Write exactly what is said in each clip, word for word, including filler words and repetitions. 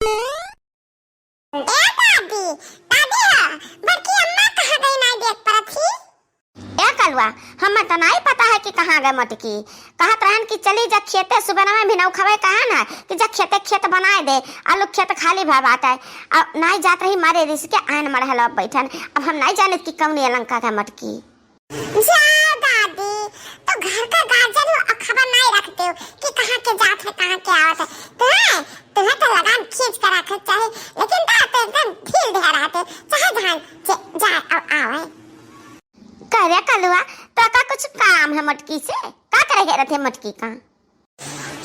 ए दादी, दादी हो, बड़की अम्मा कहाँ गई, नाई देख परत ही? ए कलुआ, हमें तो नाई पता है कि कहाँ गए मटकी। कहत रहन कि चली जा खेते, सुबह में भी नौ खवे कहन है कि जा खेते, खेत बनाए दे, आलू खेत खाली भा बाटे। अब नाई जात रही, मारे रिस के आन मरहल अब बैठन। अब हम नाई जानित कि कौन ये लंका का मटकी। जा दादी, तो घर का गार्जियन हो और खबर नाई रखते हो कि कहाँ के जात है, कहाँ के आवत है। तुम्हें, तुम्हें तो लगाम खींच के रखे चाहे, लेकिन दा तो एकदम ढील ढे रहते, चाहे जहाँ जे-, जाए और आवे। करे कलुआ, तो का कुछ काम है मटकी से? का करे के रहते मटकी का?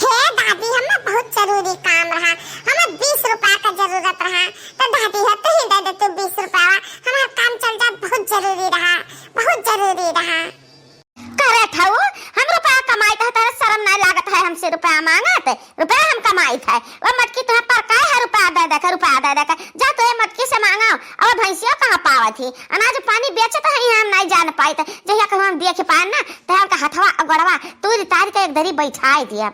हे दादी, हमें बहुत जरूरी काम रहा, हमें बीस रुपया का जरूरत रहा, तो दादी हो, तू ही दे दे तू बीस रुपया, हमारा काम चल जाए, बहुत जरूरी रहा, बहुत जरूरी रहा। करे थाऊ, हम रुपया कमाइत है, तोहरा शर्म नाई लागत है हमसे रुपया मांगत? रुपया हम कमाइत है, वो मटकी तुम्हें पर का है रुपया दे दे के, रुपया दे दे के? जा तो ये मटकी से मांगाओ, अब भैंसिया कहाँ पावत ही? अनाज पानी बेचत है, हम नाई जान पाइत, जहिया कहूँ हम देख पाए ना, तो हमका हथवा और गोड़वा तूर तार के एक दरी बैठाई दिया।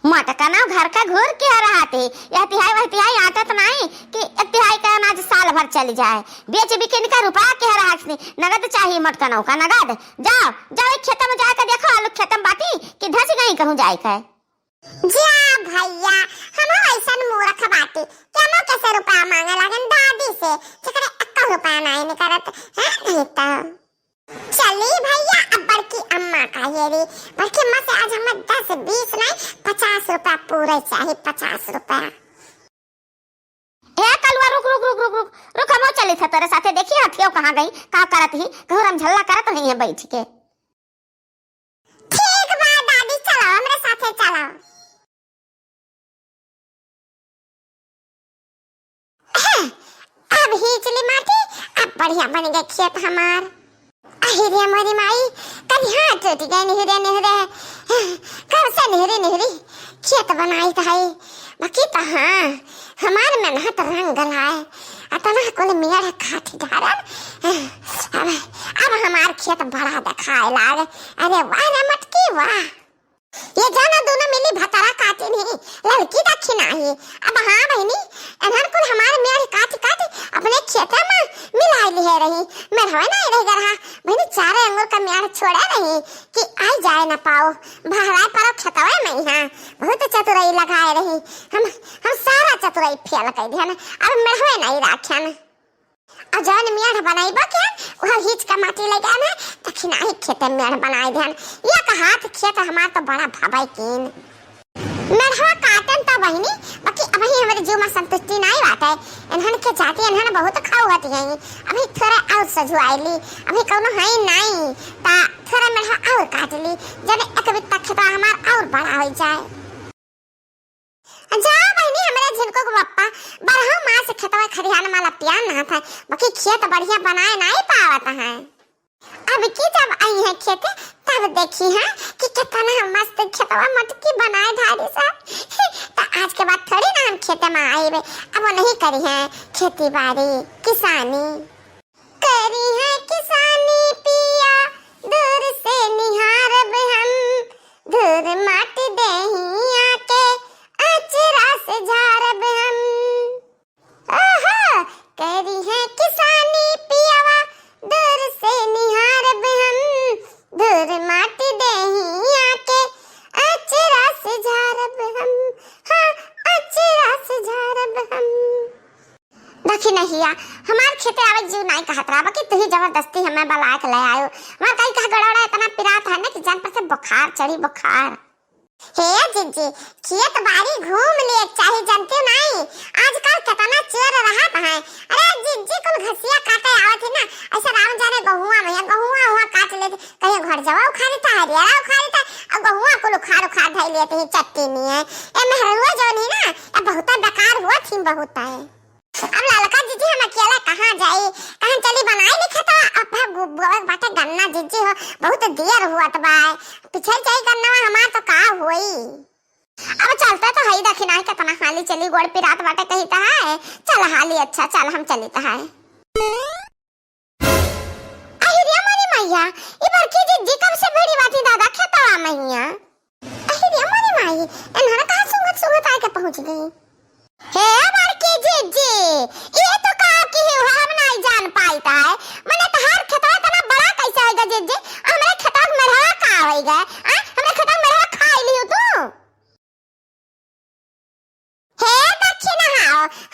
मटकनौ घर का घूर के रहत ही, यह तिहाई वह तिहाई आटत नाई कि एक तिहाई का अनाज साल भर चल जाए। बेच बिकिन का रुपया के रहत नी, नगद चाही मटकनौ का नगद। जाओ, जाओ एक खेत में जाके देखो, आलू खेत में बाटी कि धस गई कहूँ जाए के। जा भैया, हम ऐसन मूर्ख बाटी कि हमो कैसे रुपया मांगे लागन दादी से, जेकरे एक्का रुपया नाई निकरत है, नहीं तो। चली भैया, अब बड़की अम्मा का हेरी। बड़की अम्मा से आज हमें दस, बीस नहीं, पचास रुपया पूरे चाही, पचास रुपया। ए कलुआ, रुक, रुक, रुक, रुक, रुक, रुक, हमो चली था तेरे साथे। देखी हथियो कहाँ गई, का करत ही, कहूँ रमझल्ला करत ही है बैठ के। ठीक बा दादी, चलो हमरे साथे चलो। अब हींच ली माटी, अब बढ़िया बन गए खेत हमार। अहि रे मोरी माई, करिहा टूट गए निहुरे निहुरे। कब से निहुरी निहुरी खेत बनाइत है, बाकी तो हाँ, हमार मेहनत रंग लाए। अतना कुल मेड़ काट डारन। अब, अब हमार खेत बड़ा देखाए लाग। अरे वाह रे मटकी वाह। ये जाना दोनों मिली भतरा काटिन ही, ललकी दखिनाही। अब हाँ बहिनी, एन्हन कुल हमार मेड़ काट काट अपने खेते में मिलाए लिहे रही। मेड़वे नाई रह गया रहा। बहिनी चारे अंगुर का मेड़ छोड़े रही कि आई जाए न पाओ। बहराए परो खेतवे में यहाँ बहुत चतुराई लगाए रही। हम, हम सारा चतुराई फेल कर दिहन। अब मेड़वे नाई राख्यन। और जौन मेड़ बनइबो के, वह हीच का माटी ले जान है, दखिनाही खेते मेड़ बनाए देन। ये का हाथ खेत हमार तो बड़ा भबई कीन। मेड़वा काटन तो बहिनी, बाकी अबही हमरे जीव में संतुष्टि नाई बाटे। इन्हन के जाति इन्हन बहुत खाऊ हती हैं। अभी थोड़ा और सजुआई ली, अभी कौनो है नाई, ता थोड़ा मेड़वा और काट ली, जने एक बित्ता खेतवा हमार और बड़ा हो जाए। जा बहिनी, हमरे झिनको के पप्पा बारहो मास खेतवा खरिहान मा लपियान नहात है, बाकी खेत बढ़िया बनाए नाई पावत है। अब की जब आई है खेते, तब देखी है कि कितना मस्त खेतवा मटकी बनाए धारी सब। तो आज के बाद थोड़ी ना हम खेते में आइबे, अब वो नहीं करी है खेती बाड़ी, किसानी। करी है किसानी पिया, दूर से निहारब हम, धूर माटी देहिया के अचरा से झारब हम। ओहो, करी है किसानी पियावा, दूर से निहारब हम, धूर माटी देहिया के अचरा से झारब हम, हाँ, अचरा से झारब हम। दखिनहिया, हमार खेते आवे जीव नाई कहत रहा, बाकी तुही जबरदस्ती हमें बलाय के ले आयो। हमार कई कहा गड़ौड़ा इतना पिरात है ना कि जान पर से बुखार चढ़ी, बुखार। हे जिज्जी, खेत बाड़ी घूम लिए चाही, जानते हो नाई, आजकल कितना चोर रहत है। अरे जिज्जी, कुल घसिया काटे आवत है ना, ऐसा राम जाने गहुआ में, गहुआ हुआ काट लेते, कहीं घर जवा उखाड़ता है, रेड़ा उखाड़ता है, और गहुआ कुल उखाड़ उखाड़ धई लेते हैं चट्टी में। ए मेहरुआ जौन है ना, अब बहुत बेकार हुआ थी, बहुत है। अब ललका जिज्जी हम अकेला कहाँ जाई? कहाँ चली बनाई लिखे तो अब गु-, बोवे के बाटे गन्ना जिज्जी हो, बहुत देर हुआ तो बा। पिछल जाई गन्नवा हमार तो का होई? अब चलते तो हई दखिनाही कितना हाली चली, गोड़ पिरात बाटे कही तो है। चल हाली, अच्छा चल हम चली तो है। अहि रे मोरी मैया, ई बड़की जिज्जी कब से भिड़ी बाटी दादा खेतवा मैया। अहि रे मोरी माई, एन्हन कहाँ सूंघत सूंघत आके पहुँच गई। हे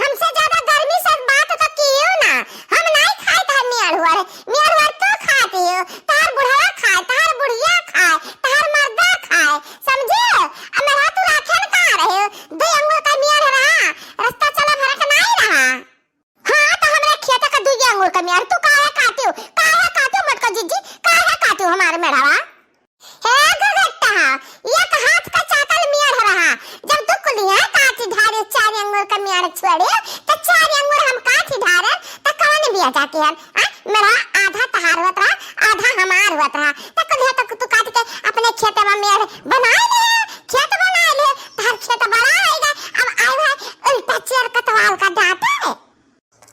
हमसे ज्यादा गर्मी से बात तो कियो ना। हम नाई खाए तहार मेहर हुअर, मेहर हुअर तू खाती हो, तहार बुढ़वा खाए, तहार बुढ़िया खाए, तहार मर्दा खाए, समझियो? अब मेहर तू राखे न कहाँ रहे हो? दो अंगुर का मेहर रहा, रास्ता चला भरक नाई रहा। हाँ, तो हमरा खेत का दुई अंगुर का मेहर तू काहे काटियो? काहे काटियो मोटका जिज्जी? काहे काटियो हमार मेहरवा? हे घुघुट्टा, एक हाथ का चाकल मेहर रहा, जब तू कुलिया काटी ढारे चार अंगुर का मेहर छोड़े, तो चार अंगुर हम काटी ढारे, तो कौन बिया जाती है? हाँ, मेहरवा आधा तहार होत रहा, आधा हमार होत रहा, तो कुलिया तो तू काट के अपने खेत में मेहर बना ले, खेत बना ले, तहार खेत बड़ा रहेगा। अब आए है उल्टा चेर कतवाल का डांटे।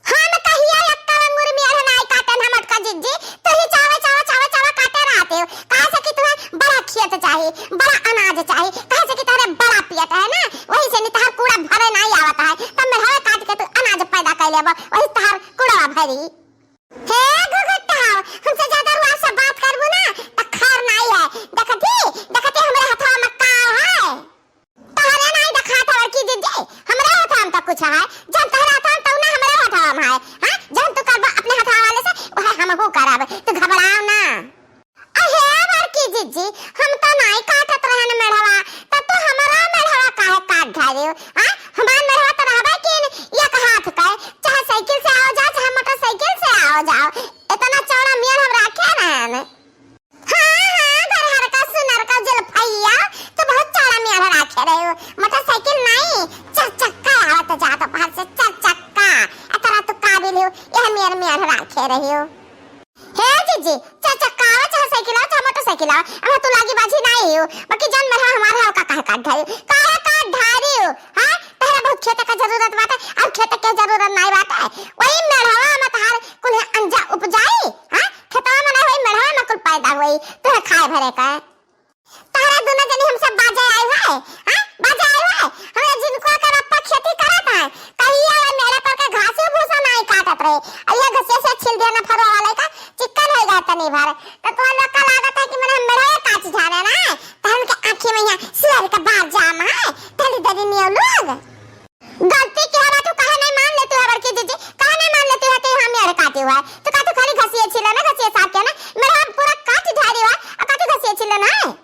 हम कहिया एक्का अंगुर मेहर नाई काटन हम मोटका जिज्जी, तू ही चावा, चावा, चावा, चावा काटे रहते हो। काहे से कि तुम्हें बड़ा खेत चाही, बड़ा अनाज चाही, काहे से कि तोहरे बड़ा पेट है ना, वही से नहीं तोहर कूड़ा भरे नाई आवत है, तब मेहरवा काट के तू अनाज पैदा कर लेबो, वही तोहर कूड़ा भरी। हे घुघुट्टा, हमसे ज्यादा रुआ से बात करबू ना, तो खैर नाई है। देखती, देखती हमरे हथवा में का है? तोहरे नाई देखात हवे कि जिज्जी, हमरे हथवा में तो कुछ है। जब तोहरे हथवा में तो ना हमरे हथवा में है। हाँ? जब तू करबो अपने हथवा वाले से, वह हमहू करब। तू घबराओ ना। अहे बड़की जिज्जी, हम तो नाई काटत रहन मेहरवा, तो तू हमार मेहरवा काहे काट ढारे हो? हाँ? हमार मेहरवा तो रहबे कि एक हाथ का, चाहे साइकिल से आओ जाओ, चाहे मोटरसाइकिल से आओ जाओ। इतना चौड़ा मेहर हम राखे रहन। हाँ, हाँ, धरहर का सुनर का जुल्फैया, तू बहुत चौड़ा मेहर राखे रहे हो। मोटरसाइकिल नाई, चार चक्का आवत जात बाहर से, चार चक्का। अतरा तू काबिल हो, यह मेहर, मेहर राखे रहे हो। हे जिज्जी, चार चक्का आवा, चाहे साइकिल आवा, चाहे मोटरसाइकिल आवा, अब तू लागी बाजी नाई हो, बाकी जान मेहर हमार हल्का काहे काट ढारी हो? काहे काट ढारी हो? हाँ? तहरा बहुत खेते का जरूरत बाटे, अब खेते के जरूरत नाई बाटे। वही मेहरवा में तहार कुल अंजा उपजाई, हाँ? खेतवा में ना होई, मेहरवा में कुल पैदा होई, तोहरे खाए भरे का। तहरा दुनो जनी हमसे बाजे आई है, हाँ? बाजे आई है? हमरे जिनको के बापा खेती करत है, कहिया वो मेरे पर के घासी भूसा नाई काटत रहे। आ ये घसिया से छिल दिया ना फरवा वाले का, चिक्कन हो गया तनी भर। तो तोहर लोग का लागत है कि मने हम मेहरवा काट जाने ना, तो हमके आँखी में यहाँ सियर के बार जाम है, धली धली नियो लोग। गलती के हवा तू काहे नहीं मान लेती हो बड़की जिज्जी? काहे नहीं मान लेती हो कि हम मेहर काटी हुआ है? तो का तू खाली घसिए छिले ना, घसिए साफ के ना? मेहर हम पूरा काट झाड़ी हुआ है, और का तू घसिए छिले ना है?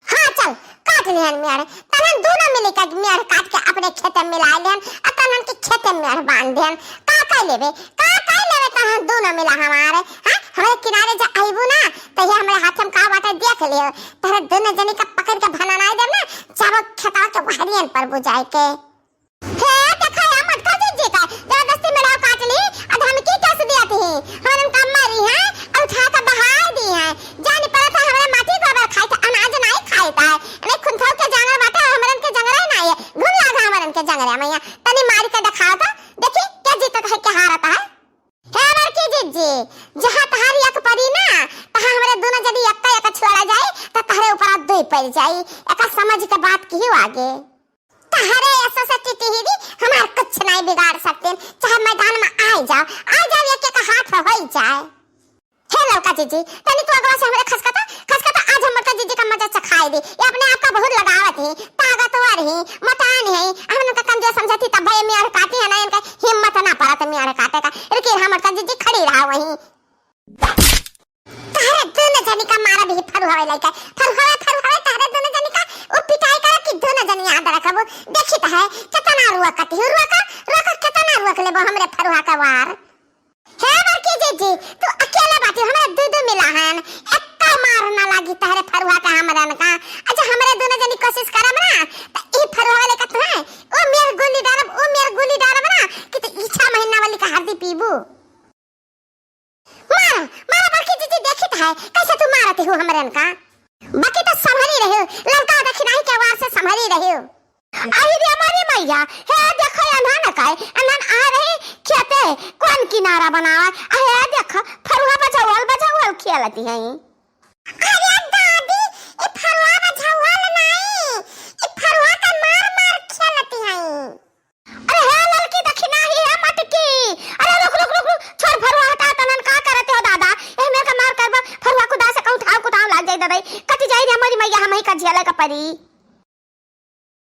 हाँ, चल, काट लिहन मेहर। तहन दोनों मिली के मेहर काट के अपने खेते में मिला लिहन, और तहन के खेते में मेहर बांध दिहन। का कर लेबे? का कर लेबे तहन दोनों मिला हमारे? हाँ? हमारे किनारे जा आईबू ना, तो ये हमारे हाथ में का बाटे देख लियो। तहरे दोनों जनी का पकड़ के भननाई देब ना, जाबो खेतवा के वहरियन पर बुझाए के। हे, देखा या मोटका जिज्जी का, जबरदस्ती मेहरवा काट ली, आ धमकी कस दिया थी। हमरन का मारी है, और उठा के बहार दी है। जानी पड़त है, हमरे माटी गोबर खाई था, अनाज नाई खाई था। अरे खुंथाऊ के जंगल बाटे, हमरन के जंगल है ना ये। घूम लागा हमरन के जंगल है, मैया। तनी मारी के दिखाओ तो, देखी, क्या जीतत है, क्या हारत है। हे बड़की जिज्जी, जहाँ तहार एक परी ना, तहाँ हमरे दोनों जनी एक का एक छोड़ा जाई, तो तहरे ऊपर दुई पड़ जाई। एका समझ के बात की आगे। तहरे ऐसा से टिटही भी हमार कुछ नहीं बिगाड़ सकते, चाहे मैदान में आए जाओ, आ जाओ, एक एक हाथ हो ही जाए। हे ललका जिज्जी, तनी तू अगवा से हमरे खसका तो, खसका तो आज हम मोटका जिज्जी का मजा चखाए दी। ये अपने आप का बहुत लगावत ही, ताकतवर ही, मोटान ही, हम उनका कमजोर समझती तब भाई मेहर काटी है ना, इनका हिम्मत ना पड़त मेहर काटे का। रुकी रहा मोटका जिज्जी, खड़ी रहा वहीं। तहरे दोनों जनी का मारा भी फरुहावे लइका। फरुहावे, फरुहावे तहरे दोनों जनी का, उ पिटाई करे कि दोनों जनी याद रखबो। देखी त है, कितना रुआ कटी हो, रुआ का, रुआ का, कितना रुआ के लेबो हमरे फरुहा का वार। हे बड़की जिज्जी, तू अकेला बाटी, हमरा दू दू मिला हन। एक्का मार ना लागी तहरे फरुहा का हमरन का। अच्छा, हमरे दोनों जनी कोशिश करब ना, त ई फरुहा लेके तू है, ओ मेर गोली डालब, ओ मेर गोली डालब ना, कि तू ई छह महीना वाली का हरदी पीबू। मारा, मारा बड़की जिज्जी, देखित है, कैसे तू मारत हो हमरन का। बाकी तो संभरी रहे, लड़का देखी नहीं के वार से संभरी रहे। अहि रे हमारी मैया, हे देखो अनहन का, अनहन आ रही खेते, कौन किनारा बनावा, अहे देखो, फरुहा बजावल, बजावल खेलती हैं। अरे दादी, ई फरुहा बजावल नाई, ई फरुहा का मार मार खेलती हैं। अरे हे ललकी दखिना ही है मटकी। अरे रुक, रुक, रुक, रुक। छोड़ फरुहा हटा, तनन का करते हो दादा? ए मेर का मार करबा, फरुहा कुदा से कहूँ ठाव कुटाव लाग जाई दादा। कट जाई रे हमारी मैया, हम ही का झेले का परी।